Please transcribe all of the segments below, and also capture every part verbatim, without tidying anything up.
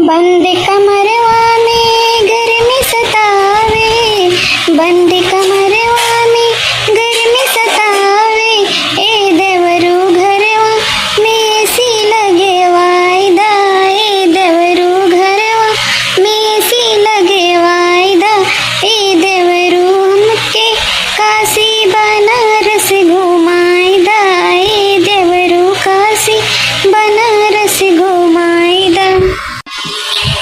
बंद कमरवा में गर्मी सतावे, बंद कमरवा में गर्मी सतावे, ए देवरू घरवा में एसी लगवाई दा, ए देवरू घरवा में एसी लगवाई दा, ए देवरू हमके काशी बनारस घुमाई दा, ए देवरू काशी बनारस घुमाई दा।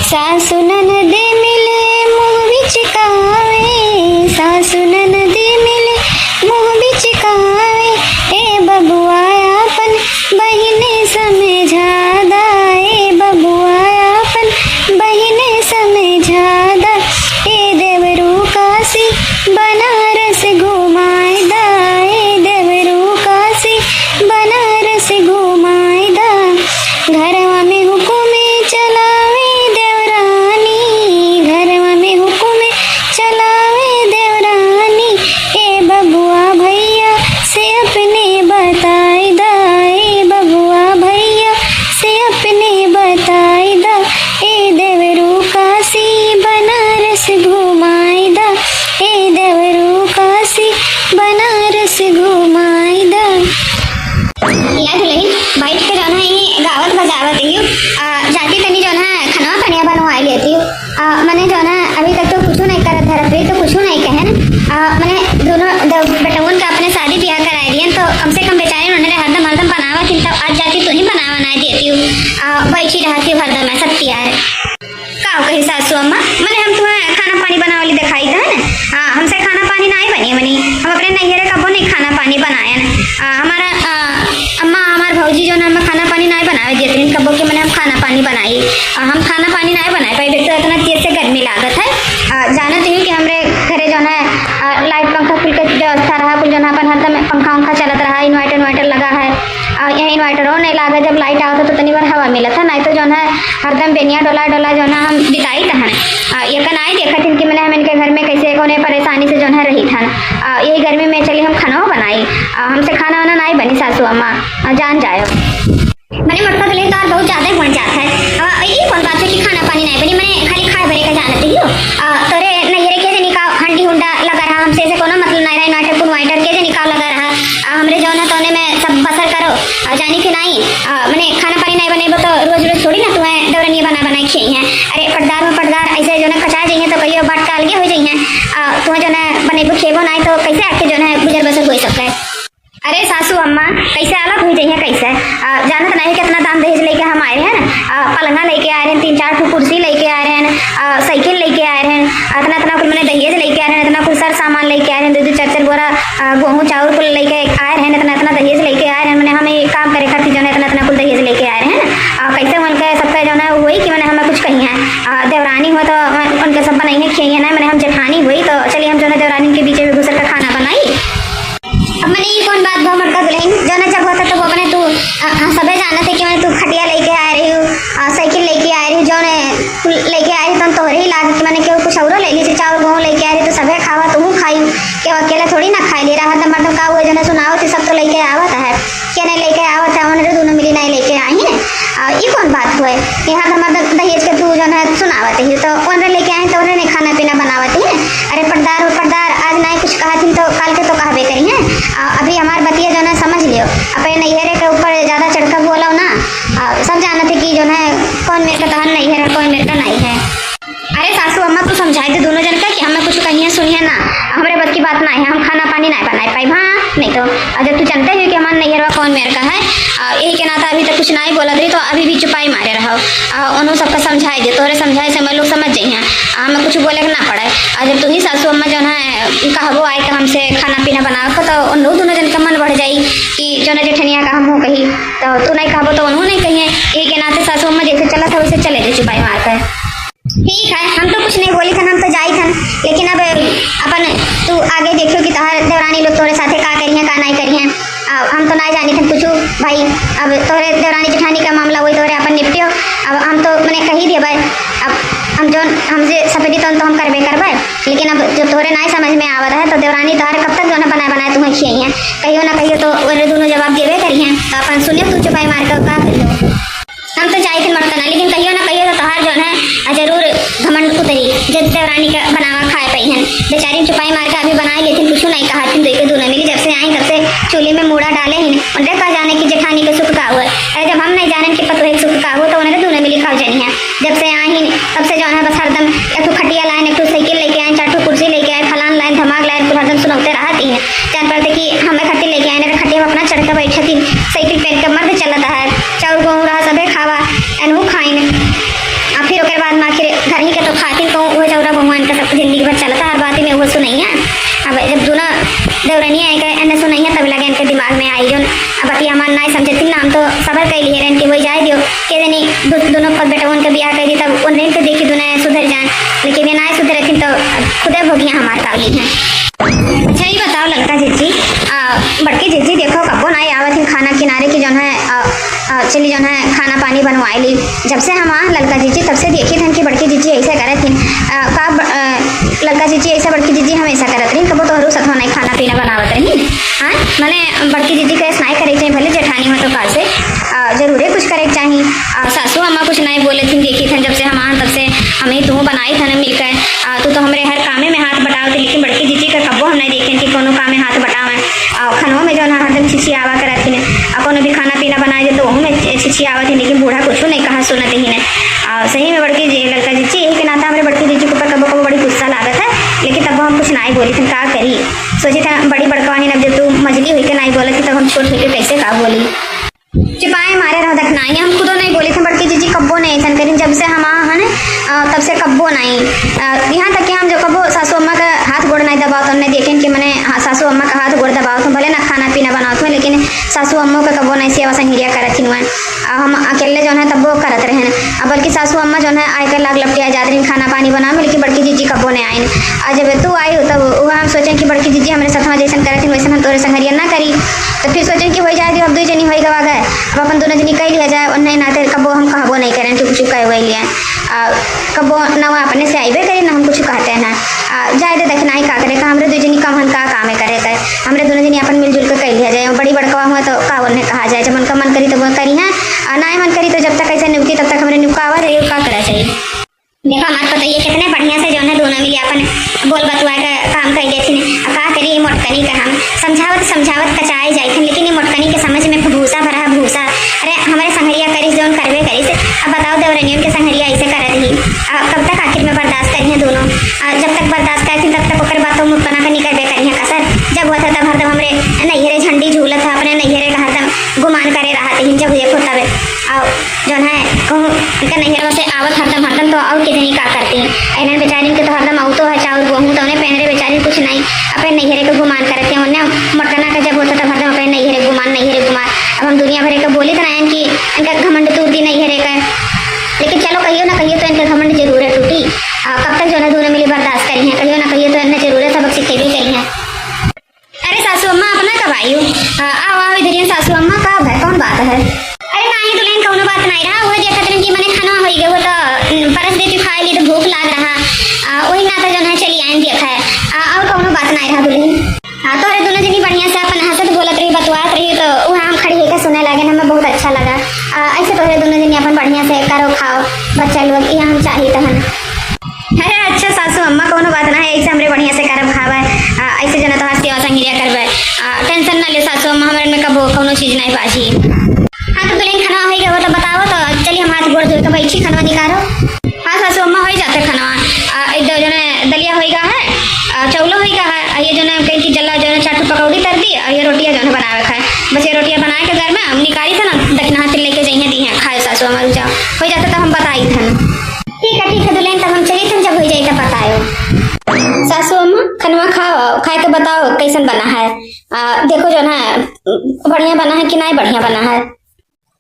सासु ननद मिले मुँह बिचकावे, सासु ननद मिले मुँह बिचकावे, ए बबुआ आपन बहिने समझा दा, ए बबुआ आपन बहिने समझा दा, ए देवरू काशी बनारस घुमाई दा, ए देवरू काशी बनारस घुमाई दा। घरवा में हुकुमे चलावे देवरानी, घरवा में हुकुमे चलावे देवरानी, ए बबुआ भैया से अपने बताई दा, ए बबुआ भैया से अपने बताई दा, ए देवरू काशी बनारस घुमाई दा, ए देवरू काशी बनारस घुमाई दा। या दुल्हन बैठ के जौन है, यही गावत बजावत ही, आ, जाती तनी जौन है, खनवा पनिया बनवाई लेती। आ, मने जौन है, अभी तक तो कुछू नहीं करत धरत रही, तो कुछू नहीं कहे ना। आ, मने दोनों द-, बेटवन का अपने शादी ब्याह कराए दियन, तो कम से कम बेचारी उन्होंने हरदम, हरदम बनावा थी, तब आज जाती तू ही बनावा नहीं देती हूँ। आ, बैठी रहती हूँ हरदम, ऐसा तैयार। का कही सासू अम्मा, मने हम तुम्हें खाना पानी बनावली दिखाई था ना? हाँ, हमसे खाना पानी नाई बनी, मने हम अपने नैहरे कबो नहीं खाना पानी बनाए ना। आ, हमारा, आ, अम्मा, हमार भौजी जौन है, हमें खाना पानी नाई बनावे देत रही कबो के मने हम खाना पानी बनाई। आ, हम खाना पानी नाई बनाए पाई, तो इतना तेज से गर्मी लागत है। आ, जानत ही कि हमरे घरे जौन है, आ, लाइट पंखा कुल के व्यवस्था रहा, कुल जौन है अपन हरदम पंखा उंखा चलत रहा, इन्वर्टर उन्वर्टर लगा है। आ, यहाँ इन्वर्टरो नहीं लागे, जब लाइट आवत है तो तनी बार हवा मिलत है, नहीं तो जौन है हरदम बेनिया डोला डोला जौन है हम बिताई तहन। आ, ये का नाई देखत हन कि मने हम इनके घर में कैसे कौने परेशानी से जौन है रही थन। आ, यही गर्मी में चली हम खाना बनाई। आ, हमसे खाना वाना नाई बनी सासू अम्मा, आ, जान जायो। मने मोटका दुल्हन तोहार बहुत ज्यादा ही बढ़ जात है। आ, ई कौन बात है कि खाना पानी नाई बनी, मने खाली खाए भरे का जानत ही हो। आ, तोरे नैहरे के जनी का हंडी हुंडा लगा रहा, हमसे ऐसे कोनो मतलब नाई रहा, इन्वर्टर कुनवर्टर के जनी का लगा रहा। आ, हमरे जौन है तौने में सब बसर करो। आ, जानी कि नाई, आ, मने खाना पानी नाई बनेबो तो रोज रोज थोड़ी ना तुम्हें दौरनिया बना बना खियाई है। अरे पटदार में पटदार ऐसे जौन है कचा जाइए तो कहियो बात का अलगे हो जाइए। आ, तुम्हें जौन है बनेबो खेबो नाई तो कैसे आके जौन है गुजर बसर हो सकता है? अरे सासू अम्मा, कैसे अलग हो जाइए कैसे? आ, जानत नहीं कितना दान दहेज लेके हम आए हैं ना। आ, पलंगा लेके आए हैं, तीन चार ठो कुर्सी लेके आए हैं, आ, साइकिल लेके आए हैं, इतना इतना कुल मने दहेज लेके आए हैं, इतना कुल सर सामान लेके आए हैं, दो दो चार चार बोरा, आ, गेहूं चाउर कुल लेके आए हैं, इतना इतना दहेज लेके आए हैं, मने हम ये काम करे खातिर जौन है इतना इतना कुल दहेज लेके आए हैं। आ, कैसे उनके सबके जौन है वही कि मने हमें कुछ कही है, आ, देवरानी हो तो उन-, उनके सब बनाई है खियाई है ना, मने हम जेठानी हुई तो चलिए हम जौन है देवरानी के बीच में घुसर का खाना बनाई। अब मने ई कौन बात भा मोटका दुल्हन, जौन है जब होता तो वो अपने तू, आ, आ, सबे जानत है कि मने तू खटिया लेके आए रही हो, आ, साइकिल लेके आए रही हो, जौन है कुल लेके आए रही तो हम तोहरे ही लागत कि मने केहू कुछ औरो ले ली, चाउर गेहूं लेके आए रही तो सभे खावा, तू खाई, केहू अकेले थोड़ी ना खाई ले रहा। हरदम मर्दम का हुए जौन है सुनावत ही सब तो लेके आवत है, के नहीं लेके आवत है, उनरे दोनों मिली नहीं लेके आई हैं। आ, ई कौन बात हुए? यहाँ हरदम मर्दम दहेज के तू जौन है सुनावत ही तो उनरे लेके आए तो उनरे नहीं खाना पीना बनावत ही। अरे पटदार हो पटदार, आज नहीं कुछ कहा थी तो काल के तो कहबे करी हैं। आ, अभी हमार बतिया जौन है समझ लियो, अपने नैहरे के ऊपर ज्यादा चढ़कर बोलो ना। आ, सब जानत है कि जौन है कौन मेरे का तहन नैहर है, कौन मेरे का नहीं है। अरे सासू अम्मा, तू समझाई दे दोनों जन का कि हमें कुछ कहिए सुनिए ना, हमरे बस की बात ना है, हम खाना पानी ना बनाए पाई। हाँ, नहीं तो, और जब तू जानते हो कि हमारे नैहरवा कौन मेर का है, आ, यही के नाता अभी तक कुछ ना ही बोलत रही, तो अभी भी चुपाई मारे रहो। आ, उन्हों सबका समझाई दे, तोहरे समझाए से मैं लोग समझ जाइए, आ, हमें कुछ बोले के ना पड़े। और जब तू ही सासू अम्मा जौन है कहबो आए कि हमसे खाना पीना बनाओ, तो उन लोग दोनों जन का मन बढ़ जाई कि जौन जेठनिया का हम हो कही, तो तू नहीं कहबो तो उन्हों नहीं कहिए। यही के नाते सासू अम्मा जैसे चलत है वैसे चले दे चुपाई मार कर। ठीक है, हम तो कुछ नहीं बोली थन, हम तो जाई थन, लेकिन अब अपन तू आगे देखियो कि तोहर देवरानी लोग तोरे साथे का करिहैं, का नहीं करिहैं। आ, हम तो ना जानी थन कुछ भाई, अब तोहरे देवरानी जेठानी का मामला वही तोहरे अपन निपटियो। अब हम तो मने कही दिए भाई, अब हम जौन हमसे सपेदी तौन तो हम करबे करबे, लेकिन अब जो तोहरे ना समझ में आवत है तो देवरानी तोहरे कब तक जौन है बनाए बनाए तुम्हें खियाई है, कहियो ना कहियो तो वो दोनों जवाब देबे करिहैं। तो अपन सुनियो तू चुपाई मार कर का करियो। हम तो जाई थी मटकना, लेकिन कहियो ना कहियो तो तोहार जौन है, बेचारी चुपाई मार के अभी बनाए लेथिन, कुछ नहीं कहा थिन। तो एक दूनो मिली जब से आई तब से चूल्ही में मूड़ा डाले ही। उनके का जाने कि जेठानी के सुख का हुआ। अरे जब हम नहीं जाने कि पतोहे के सुख का हुआ तो उन्हें दूनो मिली खाओ जनी है। जब से आई ही तब से जौन है बस हरदम एक ठो खटिया लाइन, एक ठो साइकिल लेके आए, चार ठो कुर्सी लेके आए, फलान लाइन, धमाक लाइन, कुल हरदम सुनौते रहत ही हैं। जान पड़ते कि हम एक खटिया लेके आए, नहीं खटिया में अपना चढ़ के बैठे थी, साइकिल पेर के मर्द चलता है, चाउर गेहूँ रहा सभे खावा, एनहू खाइन। आ फिर ओकर बाद में आखिर घर ही के तो खातिर कहूँ, उहे चौरा भगवान का सब जिंदगी भर चलता, हर बात में उहे सुनैया। अब जब दूनो देवरनिया है के एने सुनैया, तब लगे इनके दिमाग में आई जोन, अब बतिया हमार नाय समझे थी ना, हम तो सबर कैली है, इनके वही जाए दियो, के जनी दु-, दोनों पग बेटवन के बियाह कर दी, तब उन्हें तो देखी दुनिया सुधर जाए, लेकिन ये नाय सुधरे थी तो अब खुदे भोगिया हमार कावली हैं। अच्छा, ये बताओ ललका जिज्जी, आ, बड़की जिज्जी देखो कब्बो नाय आवत ही खाना किनारे की जौन है, आ, आ, चली जौन है खाना पानी बनवाए ली। जब से हम आ ललका जिज्जी तब से देखी थन कि बड़की जिज्जी ऐसे करत हिन। आ, का ब-, आ, ललका जिज्जी ऐसे बड़की जिज्जी हमेशा करत रही, कब्बो तोहरू सथवा नाय खाना पीना बनावत रही। हाँ, माने बड़की जिज्जी के ऐसे नाय करे चाही, भले जेठानी हो तो का से, आ, जरूरे कुछ करे के चाही। आ, सासू अम्मा कुछ नाय बोले थी, देखी थन जब से हम आ तब से हम ही तू बनाई थन मिलकर। आ, तू तो हमरे हर कामे में हाथ बटावत, लेकिन बड़की जिज्जी का कब्बो हम नाय देखे कि कोनो कामे हाथ बटावे। आ, खनवा में जौन है हरदम छिछियावा करत ही ने। आ, कोनो भी खाना पीना बनाए दे तो ओहू में छिछियावत ही, लेकिन बूढ़ा कुछो नहीं कहा सुनत ही ने। आ, सही में बड़की जी, ललका जिज्जी, यही के नाता हमरे बड़की जिज्जी के ऊपर कबो कबो बड़ी गुस्सा लागत है, लेकिन तब हम कुछ नाय बोली थे, का करी। सोची थे बड़ी बड़कवानी, अब जब तू मजली हुई के नाय बोलत ही तब हम छोट हुई के कैसे का बोली। चिपाए मारे रहो दखनाई, हम खुदो नहीं बोली थे, बड़की जिज्जी कब्बो नहीं ऐसन करी, जब से हम आ हन, अ, तब से कब्बो नहीं। अ, यहाँ तक कि हम जो कब्बो सासू अम्मा का हाथ गोड़ नहीं दबाओ तो उन्हें देखें कि मने, हाँ, सासू अम्मा का हाथ गोड़ दबाओ तो भले ना खाना पीना बनाओ तो, लेकिन सासू अम्मो का कब्बो नहीं सेवा संगरिया करत थी हुआ। आ हम अकेले जौन है तब्बो करत रहेन। आ बल्कि सासू अम्मा जौन है आए के लाग लपटिया जात रही खाना पानी बनावे में, लेकिन बड़की जिज्जी कब्बो नहीं आइन। आ जब तू आई तब वह हम सोचें कि बड़की जिज्जी हमरे साथ में जैसन करत थी वैसन हम तोरे संगरिया ना करी। तो फिर सोचें कि हो जाए दी, अब दो जनी हो गवा गए, अब अपन दोनों जनी कह लिया जाए, और नहीं नाते कब्बो हम कहबो नहीं करें कि कुछ कहे हुए लिए। आ कब्बो ना वो अपने से आइबे करी ना हम कुछ कहते हैं। आ जाए दे दखनाई का करे का, हमरे दो जनी कम हन का कामे करे का, हमरे दोनों जनी अपन मिलजुल के कह लिया जाए। बड़ी बड़कवा हुआ तो का उन्हें कहा जाए, जब उनका मन करी तो वो करी हैं, और ना ही मन करी तो जब तक ऐसे निपटी तब तक हमरे निपकावा जाए, का करा जाए। देखो हमार पतोहिया कितने बढ़िया से जौन है दोनों मिली अपन बोल बतुआ के काम कर देती हैं। अब का करी, ये मोटकनी का हम समझावत समझावत कचाए जाए थे, लेकिन ये मोटकनी के समझ में भूसा भरा है, भूसा। अरे हमारे संगरिया करिस जौन करबे करिस। अब बताओ देवरनियन के संगरिया ऐसे करत ही, अब कब तक आखिर में बर्दाश्त करी हैं दोनों? आ, जब तक बर्दाश्त करती तब तक ओकर बातों मुँह बना के निकलबे करी हैं कसर। जब हुआ था तब हरदम हमरे नैहरे झंडी झूलत है, अपने नैहरे का हरदम गुमान करे रहत ही, जब देखो तबे। आ जौन है कहूँ इनका नैहरवा से आवत हरदम हरदम तो और के जनी का करती। इन्हन बेचारिन के तो हरदम आवतो है चाउर गेहूँ, तो उन्हें पहनरे बेचारिन कुछ नहीं, अपने नैहरे के गुमान करते हैं। उन्हें मोटकना का जब होता तब हरदम अपने नैहरे गुमान, नैहरे गुमान। अब हम दुनिया भरे के बोली तो ना कि इनका घमंड तूर दी नैहरे का, लेकिन चलो कहियो ना कहियो तो इनके घमंड जरूर है टूटी। आ, कब तक जौन है दोनों मिली बर्दाश्त करी हैं, कहियो ना कहियो तो इन्हें जरूर है सबक सिखेबे करी हैं। अरे सासू अम्मा, अपना कब आई हो? आ, आओ, आओ इधर ही सासू अम्मा, का है, कौन बात है? अरे नाही दुल्हन, कौनो बात नहीं रहा, वो देखत रहन कि मने खाना होई गए, वो तो, उम, परस देती खाए ली तो भूख लाग रहा। आ, वही नाता जौन है चली आइन देखा है। आ, और कौनो बात नहीं रहा दुल्हन। आ, तोहरे दोनों जनी बढ़िया से अपन हंसत बोलत रही, बतुआत रही, तो वहाँ हम खड़ी होकर सुने लगे, हमें बहुत अच्छा लगा। आ, ऐसे तोहरे दोनों जनी अपन बढ़िया से करो खाओ, बच्चा लोग, ये हम चाहिए तहन। अरे अच्छा सासू अम्मा, कौनो बात ना है, ऐसे हमरे बढ़िया से करब खावे। आ, ऐसे जना तोहार सेवा संगरिया करबे। आ, tension ना ले सासू अम्मा, हमरे में कबो कौनो चीज नहीं बाजी। हाँ तो दुल्हन, खाना होई गवा तो बताओ, तो चलिए हम हाथ गोड़ धो के बैठी, खाना निकालो। हाँ सासू अम्मा, होई जाते खाना। आ, एक दो जने दलिया होई गा है, आ, चौलो होई गा है, आ, ये जने कहीं की जल्ला जने चार ठो पकौड़ी तर दी, और ये रोटियां जने बनावे खाए। बस ये रोटियां बनाए के घर में हम निकारी थे ना, दक्षिणा हाथ लेके जाइए दी हैं, खाए सासू अम्मा, रुचा होई जाते तो हम बताई थे। ठीक है, ठीक है दुल्हन, तब हम चली, तुम जब हो जाई तब बतायो। सासू अम्मा, खनवा खाओ, खाए के बताओ कैसन बना है। आ, देखो जौन है, बढ़िया बना है कि नहीं बढ़िया बना है।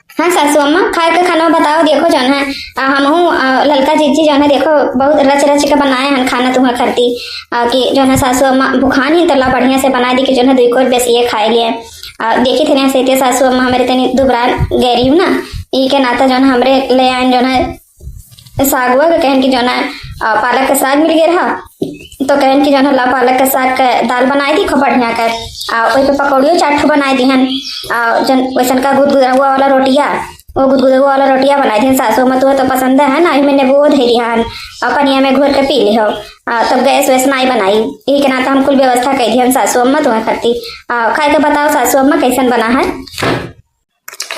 हाँ सासू अम्मा, खाए के खाना बताओ, देखो जौन है, आ, हमहू, आ, ललका जीजी जौन है, देखो बहुत रच रच के बनाए हन खाना तुम्हारे खरती, आ, कि जौन है सासू अम्मा भुखान ही तला बढ़िया से बनाए दी कि जौन है दुई कोर बेसिए खाए लिए। आ, देखी थे ना, सासू अम्मा हमरे तनी दुबरान गैरी हूँ ना, ई के नाता जौन है हमरे ले आए जौन है सागवा के कहन कि जौन है, आ, पालक के साग मिल गए रहा, तो कहन कि जौन है ला पालक के साग के दाल बनाए दी खूब बढ़िया के, आ, ओई पे पकौड़ियो चार ठो बनाए दीहन, आ, जौन वैसन का गुदगुदरहुआ वाला रोटिया, वो गुदगुदवा वाला रोटिया बनाई दिहन सासू अम्मा, तुहे तो पसंद है ना, एहमे नेबुओ धई दिहन, और पनिया में घोर के पी लिहो। आ, तब गैस वैस नाई बनाई, यही के नाते हम कुल व्यवस्था कई दिहन सासू अम्मा तुहे खाती। आ, खाए के बताओ सासू अम्मा कैसन बना है?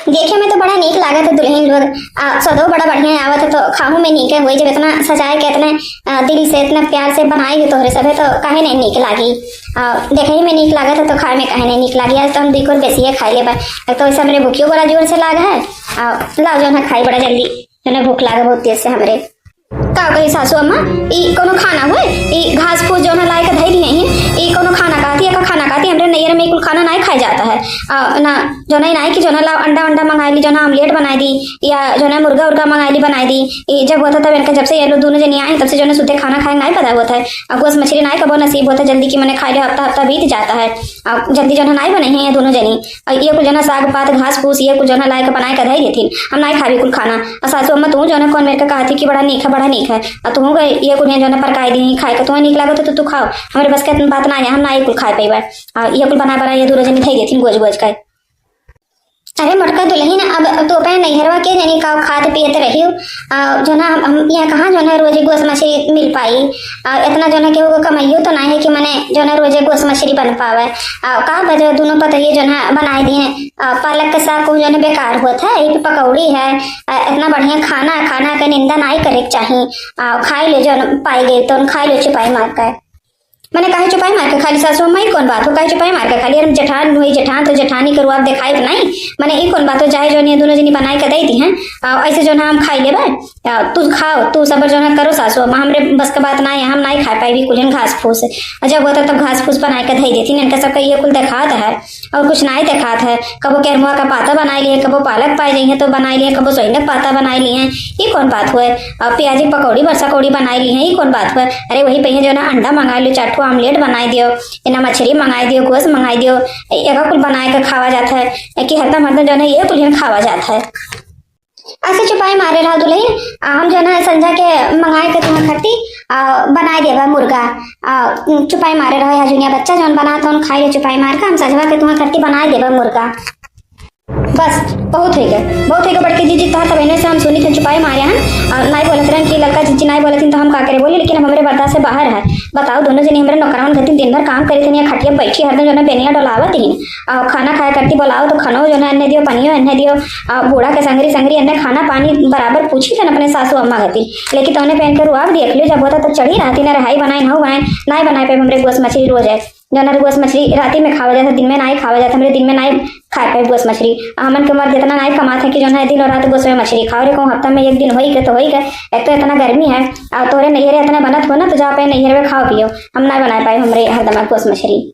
देखे में तो बड़ा नीक लागत है दुलहिन लोग, आ, सदो बड़ा बढ़िया आवत है, तो खाहू में नीके होई, जब इतना सजाए के इतने, आ, दिल से, इतना प्यार से बनाई भी तोहरे सभे, तो काहे नहीं नीक लागी? आ, देखे में नीक लागत है, तो खाए में काहे नहीं नीक लागी? आज तो हम दुई कोर बेसिए खाई लेबे, एक तो वैसे हमरे भूखियो बड़ा जोर से लाग है। आ, लाओ जौन है खाई बड़ा जल्दी, जौन है भूख लागे बहुत तेज से हमरे। का कही सासू अम्मा, ई कोनो खाना हुए? ई घास फूस जौन है लाए के धई दिए ही, ई कोनो खाना कहती है? का खाना कहती? हमरे नैहर में ई कुल खाना नाई खाए जाता है। आ, ना, जौन है नाई कि जौन है लाओ अंडा अंडा मंगाई ली, जौन है ऑमलेट बनाई दी, या जौन है मुर्गा उर्गा मंगाई ली, बनाई दी। ई जब होता तब इनका, जब से ये लोग दोनों जनी आए हैं, तब से जौन है सुधे खाना खाए नाई पता होता है। अब गोस मछली नाई कबो नसीब होता है जल्दी कि मने खाए ले, हफ्ता हफ्ता बीत जाता है। अब जल्दी जौन है नाई बने हैं ये दोनों जनी। और ये कुल जौन है साग पात घास फूस ये कुल जौन है लाए के बनाए के धई देथिन, हम नाई खाबी कुल खाना। और सासू अम्मा तू जौन है कौन मेरे के कहती कि बड़ा नीक है, बड़ा नीक है, और तू ये कुल जौन है परकाई दी खाए के, तुम्हें नीक लागत है तो तू खाओ, हमरे बस के बात ना है, हम ना ये कुल खाए पैबे। और ये कुल बना बना ये दोनों जनी धई देथिन गोज गोज के। अरे मोटका दुलहिन, अब, अब तू अपने नैहरवा के जनी का खात पियत रहियो, आ, जौन है हम, हम यहाँ कहाँ जौन है रोजे गोस मछली मिल पाई? आ, इतना जौन है केहू को कमाइयो तो ना है कि मने जौन है रोजे गोस मछली बन पावे। आ, का वजह दोनों पतोहिए जौन है बनाए दिए, आ, पालक के साग को जौन है बेकार होत है, एक पकौड़ी है, आ, इतना बढ़िया खाना, खाना के निंदा नाई करे के चाही। आ, खाई ले जौन पाई गई तो खाई ले चुपाई मार के। मने काहे चुपाई मार के खाली सासू अम्मा, ई कौन बात हो? काहे चुपाई मार के खाली? अरे हम जेठान हुई, जेठान तो जेठानी के रुआब देखाई तो नहीं। मने ई कौन बात हो? चाहे जौन ये दोनों जनी बनाई के दे दी हैं, आ, ऐसे जौन है हम खाई लेबे। आ, तू खाओ, तू सबर जौन है करो सासू अम्मा, हमरे बस के बात ना है, हम नाई खाए पाए भी कुलियन घास फूस। और जब होता तब घास फूस बनाई के धई देती, इनका सबका ये कुल देखात है। और कुछ नाई देखात है। कबो केरमुआ का पाता बनाई लिए, कबो पालक पाई जाइए तो बनाई लिए, कबो सोइने का पाता बनाई लिए। ई कौन बात हुए? और प्याज की पकौड़ी, बरसा कौड़ी बनाई लिए, ई कौन बात हुए? अरे वही पहिए जौन है अंडा मंगाई लियो, चार ठो ऑमलेट बनाई दियो, इन्ना मछली मंगाई दियो, गोश्त मंगाई दियो, एका कुल बनाए के खावा जात है कि हरदम हरदम जौन है ये कुल खावा जात है। ऐसे चुपाई मारे रहा दुलहिन, आ, हम जौन है संझा के मंगाए के तुम्हें खाती, आ, बनाए देबा मुर्गा। आ, चुपाई मारे रहा है जुनिया बच्चा, जौन बना तौन खाई ले चुपाई मार के, हम संझवा के तुम्हें खाती बनाए देबा मुर्गा। बस, बहुत होई गए, बहुत होई गए बड़की जीजी, तोहार तब एने से हम सुनी थे चुपाई मारे हैं, आ, नाई बोलत रहन कि ललका जीजी नाई बोलत हन तो हम का करे बोली, लेकिन अब हमरे बर्दाश्त से बाहर है। बताओ, दोनों जनी हमरे नौकरावन गतिन दिन भर काम करे थे, खटिया बैठी हरदम जौन है बेनिया डोलावत ही। आ, खाना खाए करती बोलाओ तो खानो जौन है अन्ने दियो, पानियो अन्ने दियो। आ, बूढ़ा के संगरी संगरी अन्ने खाना पानी बराबर पूछी थन अपने सासू अम्मा गति। लेकिन तौने पहन के रुआब देख लियो, जब होता तब चढ़ी रहती ना, रहाई बनाए ना बनाए, नाई बनाए पे हमरे गोस मछली रोज है। जौन है गोस मछली राती में खावा जाता, दिन में नाई खावा जाता, हमरे दिन में नाई खाए पाए गोस मछली। आ, हमन के मर्द इतना नाई कमात है कि जौन है दिन और रात गोस में मछली खाओ रे, कहूँ हफ्ता में एक दिन होई के तो होई के। एक तो इतना गर्मी है, आ तोरे नैहरे इतना बनत हो ना, तो जा पे नैहर में खाओ पियो, हम नाई बनाए पाए हमरे हरदमा गोस मछली।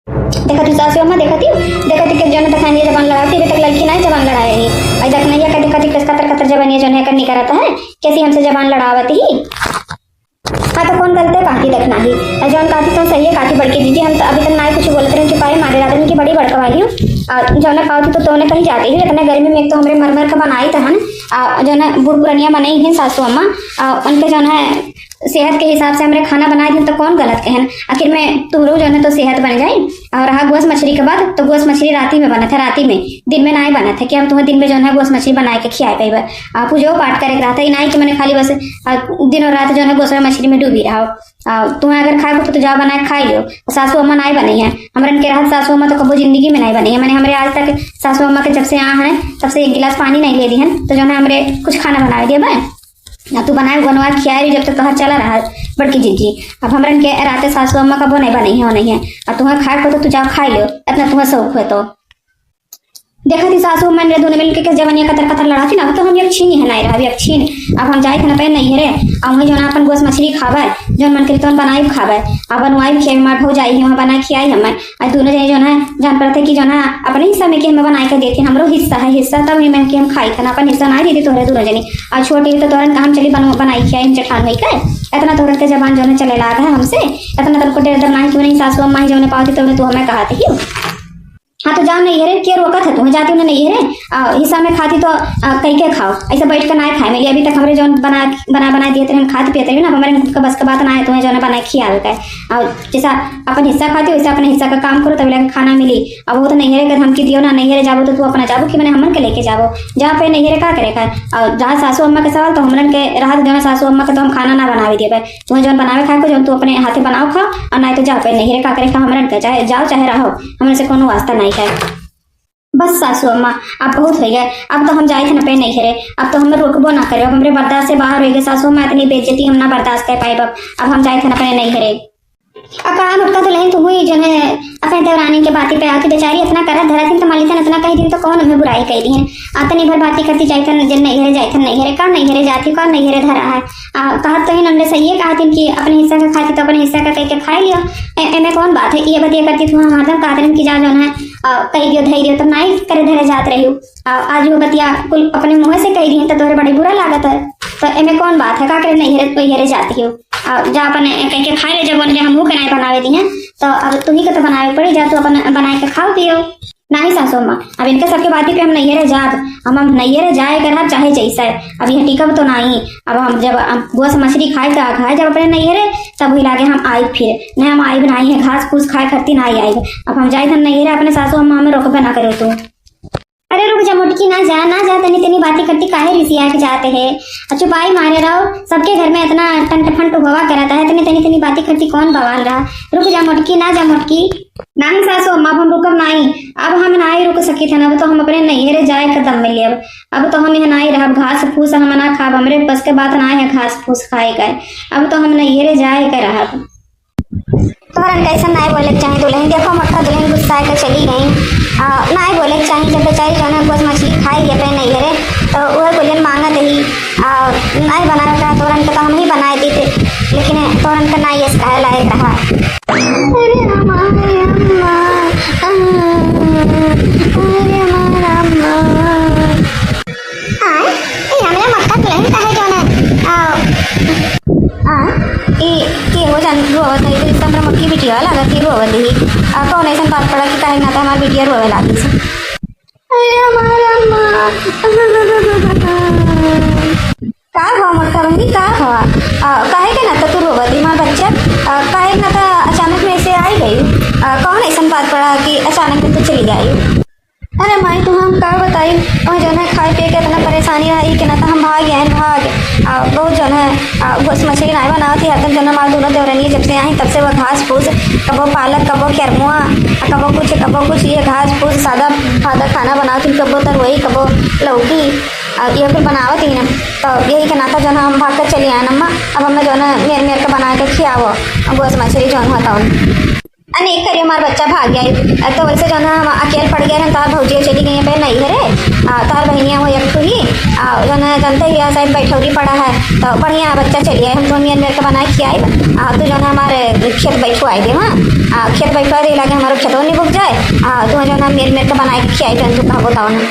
देखत ही सासू अम्मा, देखत ही, देखत ही के जौन तखनिया जबान लड़ावती, अभी तक लड़की नाई जबान लड़ाए ही। और दखनैया का देखत ही, किस कतर कतर जबानिया जौन है कर निकरत है, कैसी हमसे जबान लड़ावत ही। हाँ, तो कौन गलते कहती दखना ही? और जौन कहती तो सही है कहती बड़की जीजी, हम तो अभी तक नाई कुछ बोलत रहे, चुपाई मारे रहत रहे कि बड़ी बड़कवाई हूँ। और जौन पावती तो तौने कहीं जाती ही, इतना गर्मी में एक तो हमरे मर मर के बनाई तहन, आ, जौन बूढ़ पुरनिया मनई हैं सासू अम्मा, आ, उनके जौन है सेहत के हिसाब से हमरे खाना बनाए दिन तो कौन गलत कहन? आखिर में तुहरो जौन है तो सेहत बन जाई। और रहा गोस मछली के बात, तो गोस मछली राती में बनत है, राती में, दिन में नाई बनत है कि हम तुम्हें दिन में जौन है गोस मछली बनाए के खियाए पाइबे। आ, पूजो पाठ करे के रहता है, ई नाई कि मने खाली बस, आ, दिन और रात जौन है गोस मछली में डूबी रहो। आ, तुम्हें अगर खाए को तो जाओ बनाए के खाई लियो। सासू अम्मा नाई बनी है, हमरन के रहत सासू अम्मा तो कबो जिंदगी में नाई बनी है। मने हमरे आज तक सासू अम्मा के जब से आ है तब से एक गिलास पानी नाई ले दी है, तो जौन है हमरे कुछ खाना बनाए दिया बे। आ तू बनाए बनवा खियाए रही जब तक तोहर चला रहा बड़की जीजी। अब हमरन के राते सासू अम्मा कबो नहीं बनाई है, नहीं है। अब तुम्हें खाए को तो तू जाओ खाई लो, इतना तुम्हें शौक है तो। देखा थी सासू अम्मा ने दोनों मिलके के जवनिया कतर कतर लड़ा थी ना, अब तो हम एक छीनी है नहीं रहा, एक छीन। अब हम जाए थे ना पे नहीं रे, अब वही जो ना अपन गोस मछली खावे, जो मन करी तो बनाई खावे। अब बनवाई खियाई, हमार भौजाई है वहाँ बनाए खियाई हमें। आज दोनों जने जो ना जान पड़ते कि जो ना अपने हिस्सा में कि हमें बनाए के देती, हमरो हिस्सा है, हिस्सा तब ही में कि हम खाई थे ना, अपन हिस्सा ना देती तोहरे दोनों जने। और छोटी तो तोरन का हम चली बन-, बनाई खियाई, हम जेठान होई के। इतना तोरन के जबान जो ना चले लाग है हमसे, इतना तोरन को डर डर ना है कि नहीं सासू अम्मा ही जो ना पावती तो तू हमें कहा थी। हाँ, तो जाओ नैहरे, के रोकत है तुम्हें? जाती हूँ ना नैहरे, आ, हिस्सा में खाती तो, आ, कई के खाओ, ऐसे बैठ के ना खाए मिली। अभी तक हमरे जौन बना, बना, बना दिए, तेरे खात पियत रही ना, अब हमारे इनका बस का बात ना है तुम्हें जौन बना खियावे का है। और जैसा अपन हिस्सा खाती हो, वैसे अपने हिस्सा का काम करो, तब लेके खाना मिली। अब वो तो नैहरे का धमकी दियो ना, नैहरे जाबो तो तू अपना जाबो कि मैंने हमन के लेके जाबो, जा पे नैहरे का करे का? और जहाँ सासू अम्मा के सवाल, तो हमरन के रहत जौन सासू अम्मा के तो हम खाना ना बनावे दिए, तुम्हें जौन बनावे खाए को, जौन तू अपने हाथे बनाओ खाओ, और ना तो जा पे नैहरे का करे का, हमरन के चाहे जाओ चाहे रहो, हमरे से कोनो वास्ता नहीं है। बस सासू अम्मा, अब बहुत हो गए, अब तो हम जाए थे ना पे नैहरे, अब तो हमें रोकबो ना करे, अब हमरे बर्दाश्त से बाहर हो गए सासू अम्मा, इतनी बेइज्जती हम ना बर्दाश्त कर पाए। अब, अब हम जाए थे ना पे नैहरे। अब का मोटका दुल्हन तू हुई जौन है अपने देवरानी के बाती पे आके बेचारी इतना करत धरत हिन तो मान लीथन इतना कह दिन तो कौन हमें बुराई कह दी है। अतनी भर बाती करती जाइथन जन नैहरे जाइथन नैहरे का नैहरे जाती का नैहरे धरा है। आ, कहत तो ही नंदे सही है कहत हिन कि अपने हिस्सा का खाती तो अपने हिस्सा का कह के खाए लियो। ए, एमे कौन बात है? ये बतिया करती तू हमारे कहत रही कि जा जौन है, आ, कह दियो धै दियो तो नाई करे धरे जात रही हूँ। आ, आज वो बतिया कुल अपने मुँह से कह दी है तो तोहरे बड़ी बुरा लागत है। तो एमे कौन बात है? का करे नैहरे नैहरे जाती हो? आ, जा अपन कह के खाए ले, जब उनके हमहू के नाई बनावे दी हैं, तो अब तुम्ही के तो बनावे पड़ी, जा तू अपन बनाए के खाओ पियो। नाही सासू अम्मा, अब इनके सबके बाती पे हम नैहरे जाब, हम, हम नैहरे जाए के रहब चाहे जैसे, अब यहाँ टिकब तो नाही। अब हम जब, अब गोस मछली खाए तो खाए जब अपने नैहरे, तब वही लागे हम आइब फिर, नहीं हम आइब नाही है, घास फूस खाए खरती नाही आइब। अब हम जाए हम नैहरे, अपने सासू अम्मा हमें रोकबे ना करो तू। अरे रुक जा मोटकी, ना जा, ना जा, तनी तनी बाती करती काहे रिसिया के जाते है? और चुपाई मारे रहो, सबके घर में इतना टंट फंट हुआ करता है, तनी तनी तनी बाती करती कौन बवाल रहा? रुक जा मोटकी, ना जा मोटकी। नाही सासू अम्मा, अब हम रुकब नाही, अब हम नाही रुक सकी थे, अब तो हम अपने नैहरे जाए के दम में लेब, अब तो हम यहाँ नाही रहब, घास फूस हम ना खाब, हमरे बस के बात ना है घास फूस खाए का, अब तो हम नैहरे जाए के रहब। तोहरन कैसन नाय बोले के चाही दुल्हन। देखो मोटका दुल्हन गुस्सा के चली गई। आ, नाय बोले के चाही जब बेचारी जौन है गोस मछली खाई गई अपने नैहरे, तो वह दुल्हन मांगत ही। आ, नाय बनावे का तोहरन के तो हम ही बनाए देते, लेकिन तोहरन के नाय यस कहे लायक रहा। अरे हमारे अम्मा, आ, अरे हमारा अम्मा। आय, ई हमरा मोटका दुल्हन काहे जौन है, आ, आ, ई के हो जान रोवत है, ई तो हमरा मोटकी बिटिया लागत ही रोवत ही। आ, कौन ऐसन बात पड़ा कि काहे ना तो हमार बिटिया रोवे लागी से? अरे हमार अम्मा। का हुआ मोटका बहनी, का हुआ? आ, काहे के ना तो तू रोवत ही हमार बच्चा? आ, काहे ना तो अचानक में ऐसे आई गई? आ, कौन ऐसन बात पड़ा कि अचानक में तू चली आई? अरे माई, तू हम का बताई, वहाँ जौन है खाए पिए के इतना परेशानी रहा, ई के ना तो हम भाग आए, भाग। आ, बहुत जौन है, आ, गोस मछली नाय बनावत ही, हरदम जौन हमार दोनों देवरनिया जब से आई, तब से वो घास फूस, कबो पालक, कबो केरमुआ, आ, कबो कुछ, कबो कुछ, ये घास फूस, सादा, सादा खाना बनावत ही, कबो तरोई, कबो लौकी, आ, ये कुल बनावत ही ना। तो यही के नाता जौन है हम भाग कर चली आए अम्मा, अब हमें जौन है मेर मेर के बना के खियावो, गोस मछली जौन होता उन। अने एक करियो हमार बच्चा भाग गया। अ, तो वैसे जौन है हम अकेल पड़ गए रहन, तोहार भौजिया चली गई पे नैहरे, आ, तोहार बहिनिया हो एक ठो ही, आ, जौन है जानते ही है, शायद बैठौरी पड़ा है, तो बढ़िया बच्चा चली आए, हम तो मेर मेर के बनाए खियाए, आ, तू जौन है हमारे खेत बैठवाए दे, हाँ, आ, खेत बैठवा दे, लागे हमारे खेतों निबुक जाए, आ, तू जौन है मेर मेर के बनाए खियाए, जौन तू कहबो तौन।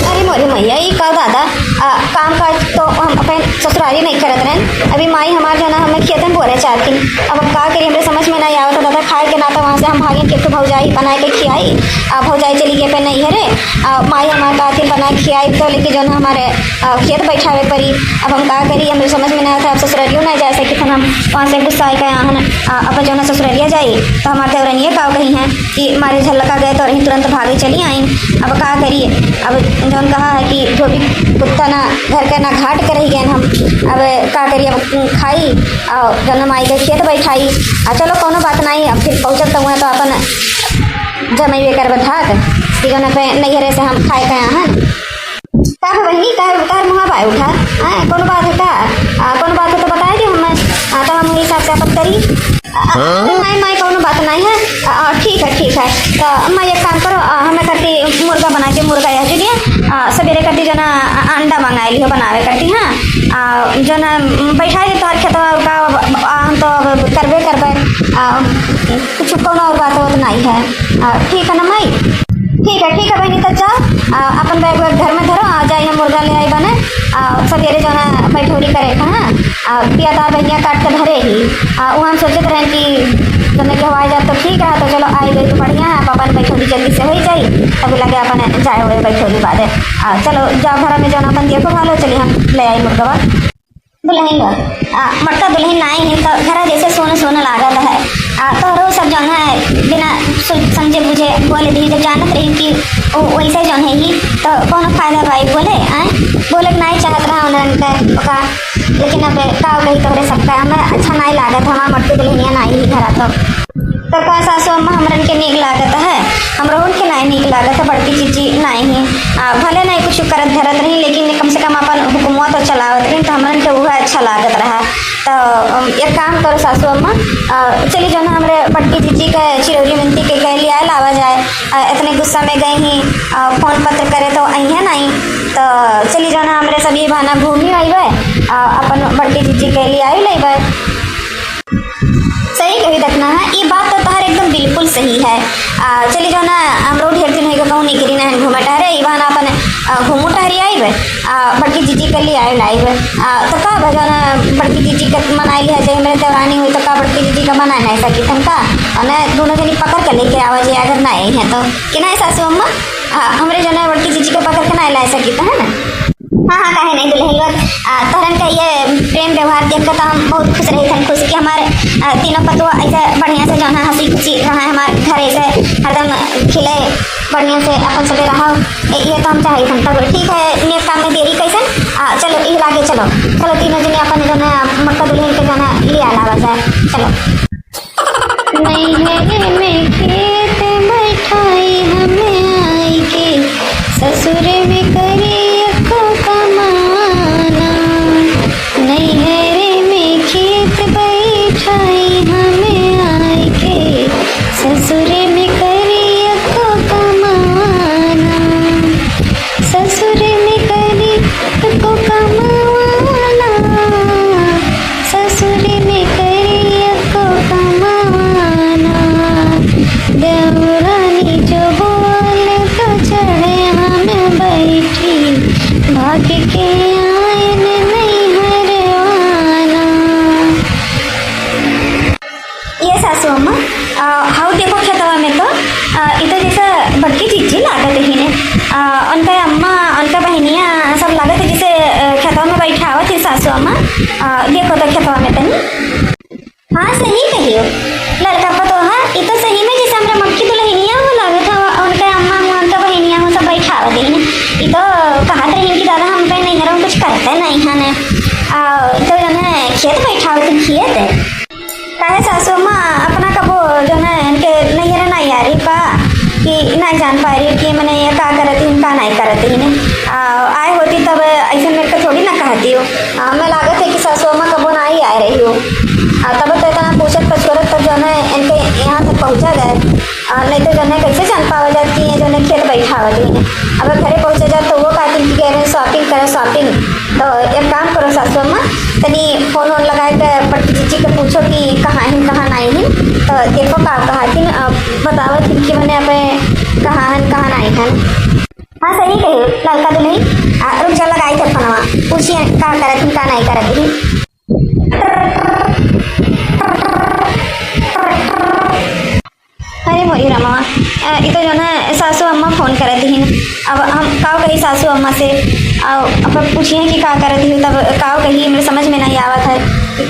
अरे मोरे मैया, ई का दादा, आ, काम काज तो हम अपन ससुरारी नहीं करत रहन। अभी माई हमार जौन है हमें खेतन बोरे चाहती। अब हम का करी, हमरे समझ में नहीं आवत दादा, खाए के ना तो वहाँ से हम भागे के तो भौजाई बनाए के खियाई, आ, भौजाई चली गई पे नैहरे, आ, माई हमार कहती बनाए खियाई तो लेके जौन है हमारे, आ, खेत बैठावे पड़ी। अब हम का करी, हमरे समझ में नहीं आवत, अब ससुरारियों नहीं जा सकी थन हम वहाँ से गुस्सा के यहाँ, आ, अब जौन है ससुरारिया जाई तो हमारे देवरनिया का कही हैं कि मारे झलका गए तो रही तुरंत भागे चली आई। अब का करी, अब जौन कहा है कि धोबी कुत्ता ना घर के ना घाट के रह गए हम, अब का करी, अब खाई और जौन माई के खेत बैठाई। आ चलो कोनो बात नहीं, अब फिर पहुँचत तो हुआ तो अपन जमैबे करबे भात कि जौन पे नैहरे से हम खाए के यहाँ। का हो बहिनी, का, का मुँह बाय उठा? हाँ, कोनो बात है का? आ, कोनो बात हो तो बताए दे हमें, आ, तो हम वही हिसाब से अपन करी। आ, आ, हाँ? नहीं, नहीं, कोनो बात नहीं है। आ, आ, ठीक है, ठीक है। तो अम्मा एक काम करो, आ, हमें करती मुर्गा बना के, मुर्गा या जो नहीं है, आ, सवेरे करती जो ना, आ, अंडा मंगाए लियो बनावे करती, हाँ। आ, जो ना, बैठा दे तोहर खेतवा और का, आ, हम तो अब करबे करबे। आ, कुछ कोनो और बात होत नहीं है। आ, ठीक है ना माई? ठीक है, ठीक है बहिनी, तो जा, आ, अपन बैग वैग घर में धरो, आ जाई हम मुर्गा ले आई बने, आ, सवेरे जो है बैठौरी करे का, हाँ, आ, पिया तार बहिनिया काट के धरे ही, आ, वो हम सोचत रहन कि जौने के हो आइ जात तो ठीक रहा, तो चलो आइ गई तो बढ़िया है, अब अपन बैठौली जल्दी से होइ जाई, तब लगे अपन जाए हुए बैठौली बादे। आ, चलो जाओ घर में जौन अपन देखो भालो, चली हम ले आई मुर्गवा। दुलहिन बा, आ, मोटका दुलहिन नाई है तो घरा जैसे सोना सोना लागत है। आ, तोहरो सब जौन है बिना सोच समझे बुझे बोल दी, जब जानत रही कि वो वैसे जौन है ही तो कौनो फायदा भाई बोले, आए बोले के नाई चाहत रहा उन्हन के ओका, लेकिन अब का कही तोहरे सबका हमें अच्छा नाई लागत, हमार मोटकी दुलहिनिया नाई ही घरा तो। तो का सासू अम्मा हमरन के नीक लागत है? हमरहुन के नाई नीक लागत है, बड़की जीजी नाई ही। आ, भले नाई कुछ करत धरत रही, लेकिन कम से कम अपन हुकुमवा तो चलावत रही, तो हमरन के उहे अच्छा लागत रहा। तो, अम, एक काम करो सासू अम्मा, आ, चली जौन हमरे बड़की जीजी के चिरौरी मिनती के गए लिया लावा जाए। आ, इतने गुस्सा में गई ही, आ, फोन पत्र करे तो अइहे नाई। तो चली जौन हमरे सभी बहाना घूमी आइबे, आ, अपन बड़की जीजी के लिया आई लेबे। सही कही दखना है, ई बात तो तोहर एकदम बिल्कुल सही है। आ, चली जौन हमरो ढेर दिन होइगा कहूँ निकरी नहीं घूमे टहरे, ई बहाना अपन, आ, घूमू टहरी आइबे, आ, बड़की जीजी के लिए आए लाइबे। आ, तो का बा जौन बड़की जीजी के मनाई लिया जाए, मेरे देवरानी हुई तो का बड़की जीजी का मना नहीं सकी हम का? और नहीं दोनों जनी पकड़ के लेके आवा जाए अगर नहीं है तो, कि नहीं सासू अम्मा? हाँ, हमरे जौन है बड़की जीजी के पकड़ के नहीं ला सकी है ना? हाँ, हाँ, काहे नहीं दुलहिन लोग। आ, तोहरन का ये प्रेम व्यवहार देख के तो हम बहुत खुश रही थन, खुश कि हमारे, आ, तीनों पतोह ऐसे बढ़िया से जौन है हँसी खुशी रहा है, हमारे घर ऐसे हरदम खिले बढ़िया से अपन सबे रहो। ए, ये तो हम चाहे थन। तब ठीक है, नेक काम में देरी कैसन? आ, चलो, ई लागे चलो, चलो तीनों जने अपन जौन है मोटका दुलहिन के जौन है लिया लावा जाए, चलो। नैहरे में खेत बैठाई हमें आई के, ससुर में करी अको कमाना। नैहरे में खेत बैठाई हमें आई के, ससुर में करी अको कमाना। ससुर में करी अको कमाना, ससुर में करी अको कमाना। देवरानी जो बोले तो चढ़े हम बैठी, भाग के आयन नैहरवाना। ये सासू अम्मा, आ, हाउ देखो खेतवा में तो, आ, ई तो जैसे बड़की जीजी लागत ही ने। आ, उनका अम्मा, उनका बहनिया सब लागत है जैसे, आ, खेतवा में बैठावत ही सासू अम्मा। आ, देखो तो खेतवा में तनी। हाँ, सही कहियो। लड़का पतोह, ई तो सही में जैसे हमरा मोटकी दुलहिनिया हो लागत हो, उनका अम्मा हो, उनका बहनिया हो, सब बैठावत ही ने। ई तो कहत रही कि दादा हम पे नैहर में कुछ करते नहीं है ने। आ, तो जौन है खेत बैठावत ही खेत है। काहे सासू अम्मा अपना कबो जौन है इनके नैहरे ना आ रही का कि ना जान पा रही कि मने ये का करत ही, का नहीं करत ही ने। आ, आए होती तब ऐसे मेरे को थोड़ी ना कहती हो। आ, मैं लागत है कि सासू अम्मा कबो ना ही आए रही हो। आ, तब तो इतना पूछत पछोरत तब जौन है इनके यहाँ तक पहुँचा गए। आ, नहीं तो जौन है कैसे जान पावा जात कि ये जौन है खेत बैठावत ही ने। अब घरे पहुँचे जात तो वो कहती कि गए रहे shopping करे, shopping। तो एक काम करो सासू अम्मा, तनी फोन वोन लगाए के बड़की जीजी के पूछो कि कहाँ हिन, कहाँ नहीं हिन। तो देखो का कहा हिन, अ, बतावत हिन कि मने अबे कहाँ हन, कहाँ नहीं हन। हाँ, सही कही ललका दुलही। आ, रुक जा, लगाई थे फोनवा, पूछिए का करत हिन, का नहीं करत हिन। अरे मोरी रामा, अ, ई तो जौन है सासू अम्मा फोन करत ही। अब हम काव कही सासू अम्मा से, अ, अब पूछिए कि का करत ही, तब काव कही, मेरे समझ में नहीं आवत है।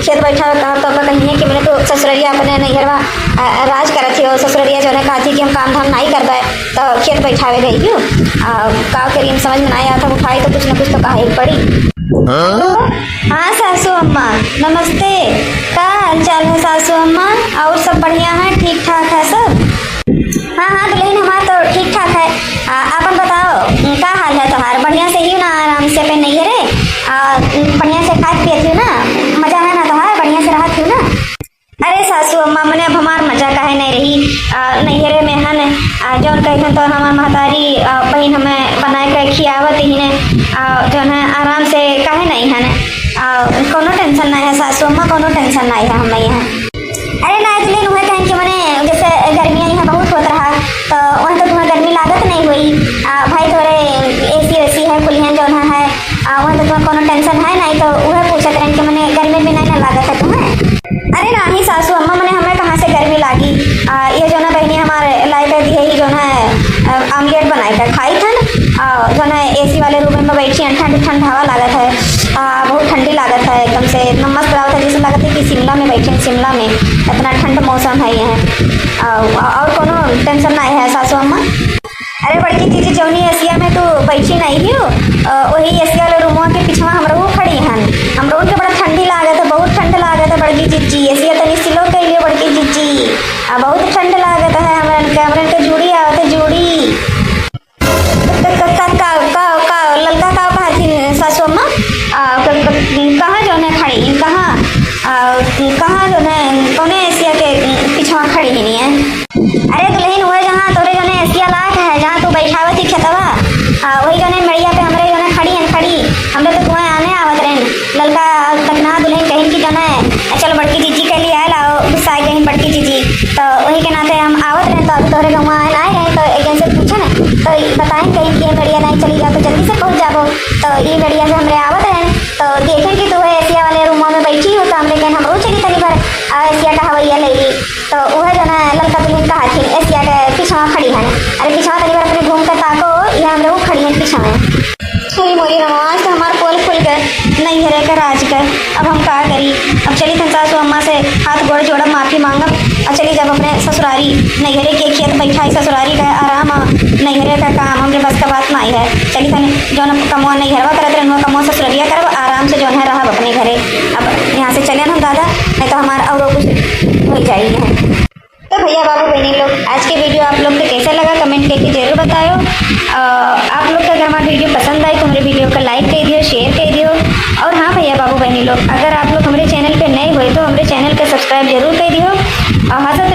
खेत बैठा हुआ कहा तो अब कहिए कि मैंने तो ससुररिया अपने नैहरवा, अ, राज करत ही, और ससुररिया जौन है कहत ही कि हम काम धाम नहीं करबे, तो खेत बैठावे गई क्यों? अ, काव करी, समझ में नहीं आवत है, उठाई तो कुछ ना कुछ तो कहे पड़ी। हाँ? हाँ सासू अम्मा, नमस्ते। का हाल चाल है सासू अम्मा? और सब बढ़िया है, ठीक ठाक है सब? हाँ, हाँ दुलहिन, हमार तो ठीक ठाक है। आ, आपन बताओ, का हाल है तोहार? बढ़िया से ही ना, आराम से अपन नैहरे? आ, बढ़िया से खात पियत ही ना? मजा है ना तोहार? बढ़िया से रहत ही ना? अरे सासू अम्मा, मने अब हमार मजा काहे नहीं रही? आ, नैहरे में हन, आ, जौन कहिथन तो हमार महतारी, आ, बहिन हमें बनाए के खियावत ही ने, आ, जौन है आराम से काहे नहीं हन? आ, कोनो tension नहीं है सासू अम्मा, कोनो tension नहीं है हमें यहाँ। अरे नहीं दुलहिन, उहे कहें कि मने जैसे गर्मियाँ यहाँ बहुत होत रहा, तो वहाँ तो तुम्हें गर्मी लागत नहीं हुई। आ, भाई तोरे AC वेसी है, कुलियन जौन है, आ, वहाँ तो तुम्हें कोनो tension है नहीं, तो उहे पूछत रहें कि मने गर्मी भी नहीं ना लागत है तुम्हें। अरे नहीं सासू अम्मा, मने हमें कहाँ से गर्मी लागी? जौन है AC वाले room में बैठी हैं, ठंड ठंड हवा लागत है, आ, बहुत ठंडी लागत है एकदम से, एकदम मस्त लागत है, जैसे लागत है कि शिमला में बैठे हैं, शिमला में इतना ठंड मौसम है यहाँ। आ, और कोनो tension नहीं है सासू अम्मा। अरे बड़की जीजी, जौनी एसिया में तू बैठी नहीं हो, अ, वही एसिया वाले रूमवा के पिछवा हमरहू खड़ी हन। हमरहू के बड़ा ठंडी लागत है, बहुत ठंड लागत है बड़की जीजी। एसिया तनी slow कर लियो बड़की जीजी, आ बहुत ठंड लागत है हमरन के, हमरन के जूड़ी आवत है, जूड़ी। क-, क-, का, का, का, ललका का कहथिन सासू अम्मा? आ, क-, क-, कहाँ जौन है खड़ी, कहाँ, आ, कहाँ जौन है, कौने एसिया के पिछवा खड़ी हनी है? अरे दुल्हन, वह जहाँ तोरे जौने एसिया लाग है, जहाँ तू बैठावत ही खेतवा, आ, वही जौने मेड़िया पे हमरे जौने खड़ी हन, खड़ी, हमरे तो तुहे आने आवत रहन, ललका तक ना दुल्हन कहिन कि जौने, चल बड़की जीजी के लिए आयल, आओ, गुस्सा गई बड़की जीजी, तो वही के नाते हम आवत रहन, तो अभी तोहरे गौवा आयल आए रहे, तो एक जन से पूछे न, तो बताए कहिन कि ये मेड़िया नहीं चली जाओ, तो जल्दी से पहुँच जाबो, तो ये मेड़िया से हमरे आवत रहन, तो देखें कि तू है एसिया वाले रूमवा में बैठी हो, तो हमरे कहन हमरो चली तनी भर, आ, एसिया का हवैया ले ली। तो उहे जौन है ललका दुल्हन कहथिन, एसिया के पिछवा खड़ी हन। अरे पिछवा तनी बार अपने घूम के ताको, ये हमरे वो खड़ी हन पिछवा में। अरे मोरी रामा, आज तो हमार पोल खुल गए, नैहरे के राज के। अब हम का करी? अब चली थन सासू अम्मा से हाथ गोड़ जोड़ब, माफी मांगब, और चली जब अपने ससुरारी, नैहरे के खेत बैठाई, ससुरारी का आराम, और नैहरे का काम, हमरे बस का बात नहीं है। चली थन जौन कमवा नैहरवा करत रहन, वो कमवा ससुररिया करब, आराम से जौन है रहब अपने घरे। अब यहाँ से चले हम दादा, नहीं तो हमार औरो कुछ हो जाई है। तो भैया बाबू बहनी लोग, आज के video आप लोग के कैसा लगा, comment करके जरूर बतायो। अ, आप लोग के अगर हमारा video पसंद आए तो हमारे video को like कर दियो, share कर दियो। और हाँ भैया बाबू बहनी लोग, अगर आप लोग हमारे channel पे नए हुए तो हमारे channel को subscribe जरूर कर दियो। और हाँ, साथ